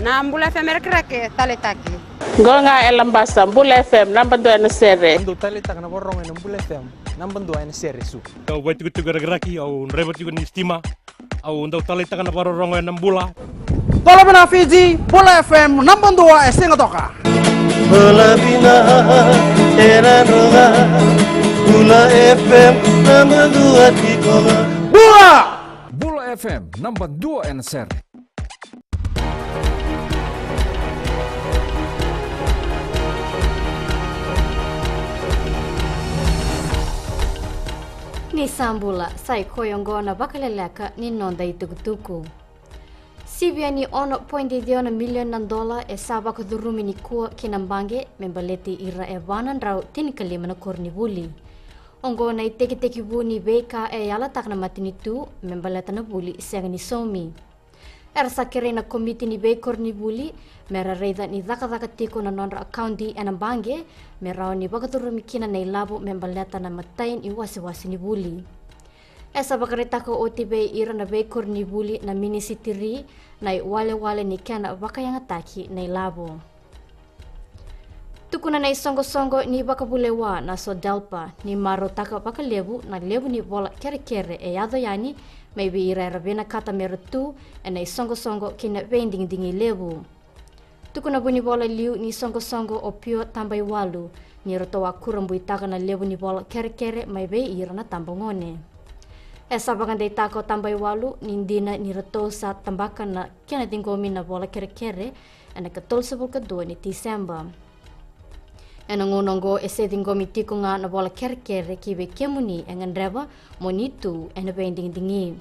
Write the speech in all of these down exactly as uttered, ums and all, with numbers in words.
Na Bula F M e Rakiraki, taleitaki. Qo ga e Labasa, Bula F M, naba dua ena sere. Au dau taleitaka na vakarorogo ena Bula F M, naba dua ena sere, Su. Au vaitikotiko e Rakiraki, au draiva tiko ni sitima. Au dau taleitaka na vakarorogo ena Bula. Bula vina Fiji, Bula F M, naba dua e Sigatoka. Bula vina e Nadroga, Bula F M, naba dua tiko ga. Bula! Bula F M, naba dua ena sere. Ni sa bula, sa i koya oqo na vakaleleka ni noda itukutuku. Sivia ni ono poidi ciwa na milioni na dola e sa vakacurumi nikua ki na baqe me baleti ira e va na drau tinikalima na koronivuli. Oqo na itekitekivu ni veika e yalataka na matanitu me baleta na vuli sega ni saumi. Era sa kerei na komiti ni veikoronivuli me ra raica ni cakacaka tiko na nodra akaunti ena baqe me rawa ni vakacurumi kina na ilavo me baleta na imatai ni wasewase ni vuli. E sa vakaraitaka oti vei ira na veikoronivuli na minisitiri na iwalewale ni kena vakayagataki na ilavo. Tukuna na isoqosoqo ni vakavulewa na SODELPA ni marautaka vakalevu na levu ni vola kerekere e yaco yani mai vei ira era vinakata me ra tu ena isoqosoqo kei na veidigidigi levu. Tukuna vunivola liu ni soqosoqo o Pio Tabaiwalu ni ratou a kurabuitaka na levu ni vola kerekere mai vei ira na tabagone. E sa vakadeitaka o Tabaiwalu ni dina ni ratou sa tabaka na kena ciqomi na vola kerekere ena ikatolusagavulu ka dua ni Tiseba. Ena gauna oqo e se ciqomi tiko ga na vola kerekere ki vei kemuni e gadreva mo ni tu ena veidigidigi.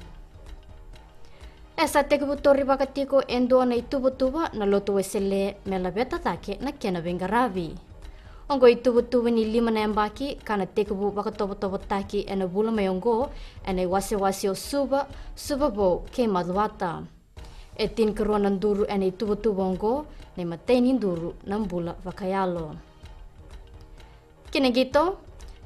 E sa tekivu torivaka tiko e dua na ituvatuva na Lotu Wesele me laveta cake na kena veiqaravi. Oqo ituvatuva ni lima na yabaki ka na tekivu vakatovotovotaki ena vula mai oqo ena iwasewase o Suva, Suva Vou kei Macuata. E tinikarua na duru ena ituvatuva oqo, na imatai ni duru na bula vakayalo. Ki na qito,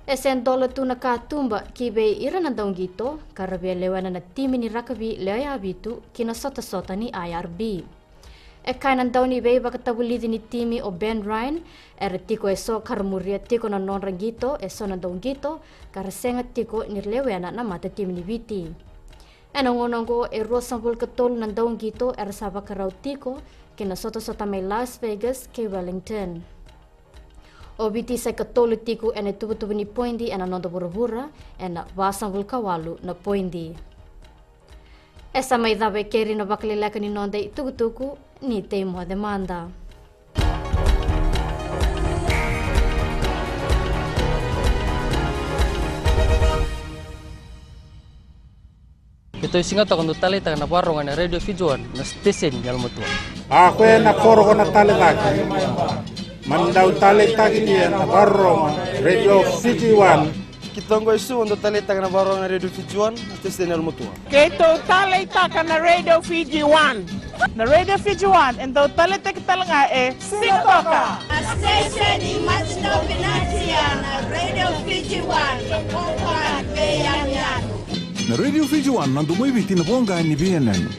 e se dola tu na katuba ki vei ira na dauqito ka ra via lewena na timi ni rakavi lewe vitu ki na sotasota ni I R B. E kaya na daunivakatavulici ni timi o Ben Ryan, era tiko e so ka ra muria tiko na nodra qito e so na dauqito ka ra sega tiko ni ra lewena na matatimi ni Viti. Ena gauna oqo e ruasagavulu ka tolu na dauqito era sa vakarau tiko ki na sotasota mai Las Vegas kei Wellington. O Viti sa ikatolu tiko ena ituvatuva ni poidi ena noda vuravura ena vasagavulu ka walu na poidi. E sa mai cava e keri na vakaleleka ni noda itukutuku, ni tei moce mada. Keitou e Sigatoka dau taleitaka na vakarorogo ena Radio Fiji One, na siteseni ni yalomatua. A koya na koro ko na tale cake, mani dau taleitaki lia na vakarorogo Radio Fiji One. Keitou oqo e Suva dau taleitaka na vakarorogo na Radio Fiji One, na siteseni ni yalomatua. Keitou taleitaka na Radio Fiji One. Na Radio Fiji One e dau taleitaki tale ga e Sigatoka. Na siteseni ni matidou vinaka na Radio Fiji One, ko koya veiyanuyanu. Na Radio Fiji One, na domo i Viti, na voqa ni veiyanuyanu.